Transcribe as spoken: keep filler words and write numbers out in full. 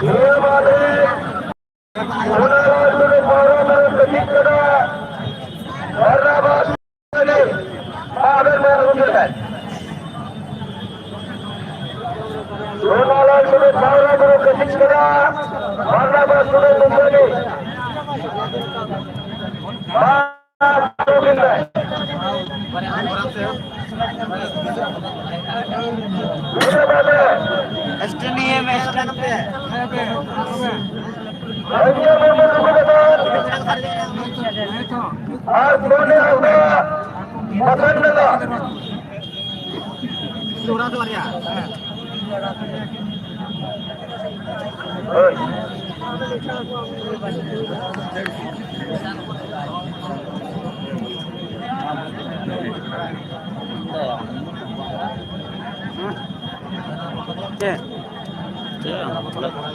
ᱱᱤᱭᱟᱹ ᱵᱟᱫᱮ ᱚᱱᱟ ᱨᱟᱡᱽ ᱨᱮ ᱯᱟᱣᱨᱟ ᱢᱮᱨᱚᱢ ᱠᱚ ᱪᱮᱫ ᱠᱟᱫᱟ᱾ ᱵᱟᱨᱱᱟᱵᱟᱥ ᱟᱵᱮᱱ ᱢᱟ ᱟᱹᱜᱩ ᱠᱮᱫᱟ᱾ ᱚᱱᱟ ᱨᱟᱡᱽ ᱨᱮ ᱯᱟᱣᱨᱟ ᱢᱮᱨᱚᱢ ᱠᱚ ᱪᱮᱫ ᱠᱟᱫᱟ᱾ ᱵᱟᱨᱱᱟᱵᱟᱥ ᱥᱩᱨᱮᱱ ᱢᱩᱠᱷᱟᱨᱡᱤ᱾ ᱥᱴᱮᱱᱤᱭᱟᱢ ᱥᱴᱮᱱ ᱯᱮ᱾ ᱟᱨ ᱢᱚᱱᱮ ᱟᱵᱚᱣᱟᱜ ᱵᱟᱠᱷᱟᱱ ᱢᱮᱱᱟᱜᱼᱟ᱾ ᱦᱳᱭ᱾ ᱪᱮᱫ? ᱪᱮᱫ?